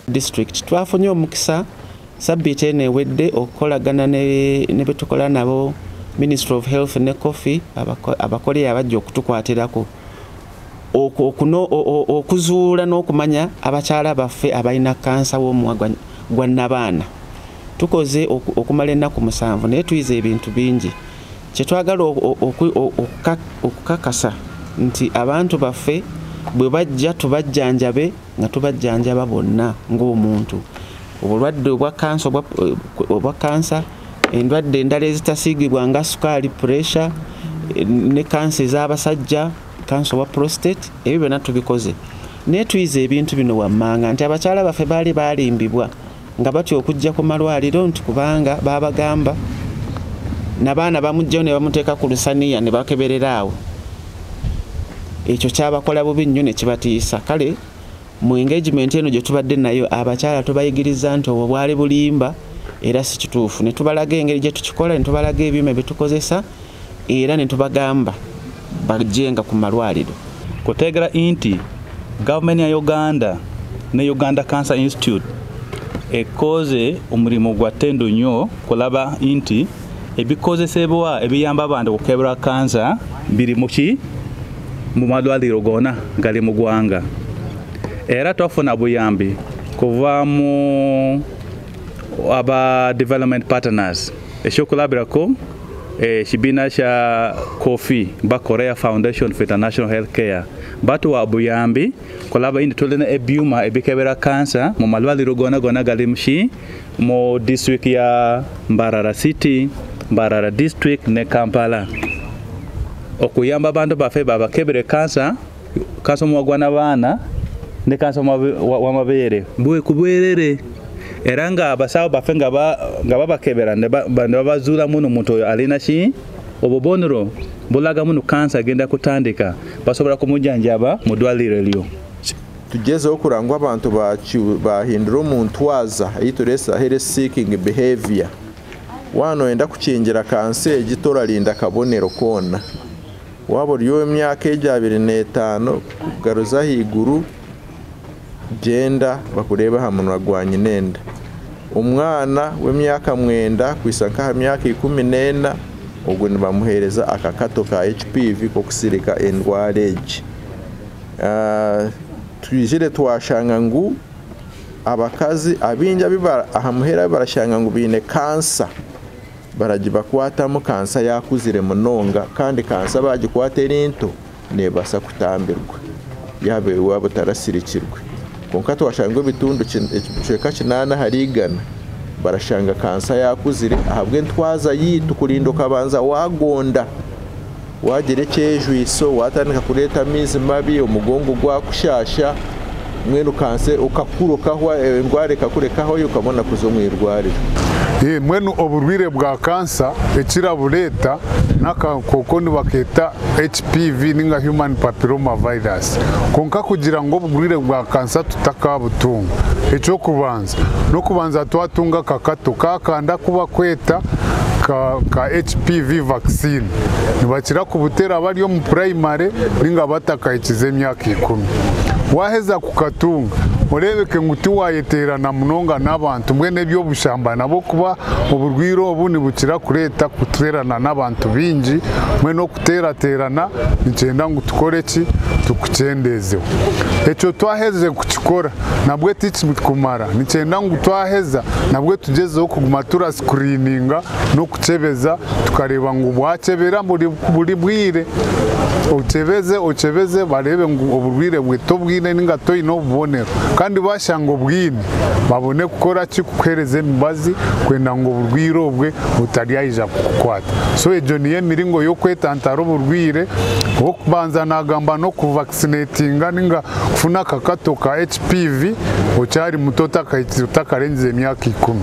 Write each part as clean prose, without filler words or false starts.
District. Twafunye omukisa sabbiiti eno ewedde okukolagana ne betukola nabo, Ministry of Health ne Coffee, Abakoreya abajja okutukwatirako okuzuula n'okumanya abakyala baffe abalina kansa w'omumwa gwa nnabaana. Tukoze okumala ennaku 7, naye tuyize ebintu bingi. Kyetwagala okukakasa nti abantu baffe bwe bajja tubajjanjabe nga tubajjanjaba bonna ng'omuntu. Obulwadde obwa kansa, endwadde endala ezitasiigibwa nga sukaali, pressure, ne kansa ez'abasajja, kansa owa prostate, ebyo byonna tubikoze. Naye tuyize ebintu bino wammanga nti abakyala baffe baali baalimbibwa nga batya okujja ku malwaliro nti kubanga baabagamba nabaana bamuggyayo ne bamuteeka ku lusaniya ne bakeberera awo. Ekyo kyabakola bubi nnyo ne kibatiisa. Kale mu engagement eno gye tubadde nayo abakyala tubayigiriza nti obwo bwali bulimba era si kituufu, ne tubalaga engeri gye tukikola, ne tubalaga ebyuma bye tukozesa, era ne tubagamba bajjenga ku malwaliro. Kutegera nti gavumenti ya Uganda ne Uganda Cancer Institute ekoze omulimu gwa ttendo nnyo kulaba nti ebikozesebwa ebiyamba abantu okukebera kansa biri muki mu malwaliro gonna gali mu ggwanga. Era twafuna buyambi kuva mu aba development partners, ekyokulabirako ekibiina kya Kofi ba Korea Foundation for International Healthcare batuwa obuyambi kulaba nti tulina ebyuma ebikebera kansa mu malwaliro gonna gonna gali muki mu district ya Mbarara City, Mbarara District ne Kampala, okuyamba abantu baffe babakebere kansa, kansa omumwa gwa nabaana ne kansa w'amabeere kubwerere. Era nga abasawo baffe nga babakebera ne babazuula muno omuntu oyo alina ki obubonero bulaga muno kansa agenda kutandika, basobola kumujjanjaba mu ddwaliro eryo. Tugezeho kurangwa abantu bahindura omuntwaza ei turesa health seeking behavior. Wano oyenda kukingira kansa egi torarinda akabonero koona. Waaba ori ow'emyaka egi 25 kugaruza ahaiguru, gyenda bakureebe aha munwa gwa nyinenda. Omwana w'emyaka 9 kwisa nk'aha myaka 14 ogwo nibamuheereza akakato ka HPV k'okusirika endwara egi. Twijire twashanga ngu abakazi abaingi aha muheera barashanga ngu baine kansa, baragibakwatamu kansa yakuzire munonga, kandi kansa bagikwata eri nto neebaasa kutambirwa yaaba waaba otarasirikirwe. Kwonka twashanga ebitundu ebicweka 8 ahari 100 barashanga kansa yakuzire ahabw'entwaza yiitu, kurinda okabanza wagonda, wagira ekyejwiso, watandika kureeta amaizi mabi, omugongo gwakushasha, mbwenu kansa okakura okahwa, endwara ekakurekaho okabona kuza omu irwariro. Mbwenu oburwaire bwa kansa ekirabureeta n'akakooko nibakeeta HPV ninga human papilloma virus. Kwonka kugira ngu oburwaire bwa kansa tutakabutunga, ekyokubanza n'okubanza twatunga akakato kakanda kuba kweta ka HPV vaccine. Nibakira kubutera abari omu primary ninga batakahikize emyaka 10. Waheza kukatunga orebeke ngu tiwayeterana munonga n'abantu, mbwenu eby'obushamba nabo kuba oburwaire obu nibukira kureeta kuterana n'abantu bingi, mbwenu okuteraterana nikyenda ngu tukore ki, tukukyendezeho. Ekyo twaheze kukikora nabwe tikikumara, nikyenda ngu twaheza nabwe tugyezeho kuguma turascreeninga n'okukyebeza, tukareba ngu bwakyebera buri bwire, okyebeze okyebeze barebe ngu oburwaire bwe tobwine ninga toine obubonero, kandi bashanga obwine babone kukora ki, kukuhereza emibazi kwenda ngu oburwaire obwe butaryayija kukukwata. So egyo niyo emiringo y'okwetantara oburwaire. Okubanza nagamba n'okuvaccinatinga ninga kufuna akakato ka HPV okyari muto otakarengize emyaka 10.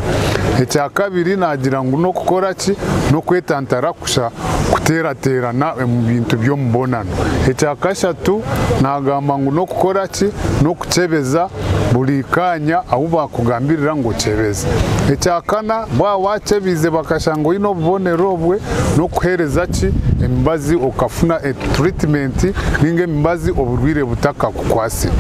Ekya kabiri nagira ngu n'okukora ki, n'okwetantara kusha kuteraterana omu bintu by'omubonano. Ekya kashatu nagamba ngu n'okukora ki, n'okukyebeza Buri kaanya ahu bakugambirira ngu okyebeze. Ekyakana, waaba wakyebize bakashanga oine obubonero obwe, n'okuheereza ki emibazi okafuna treatment ninga emibazi oburwaire butakakukwasire.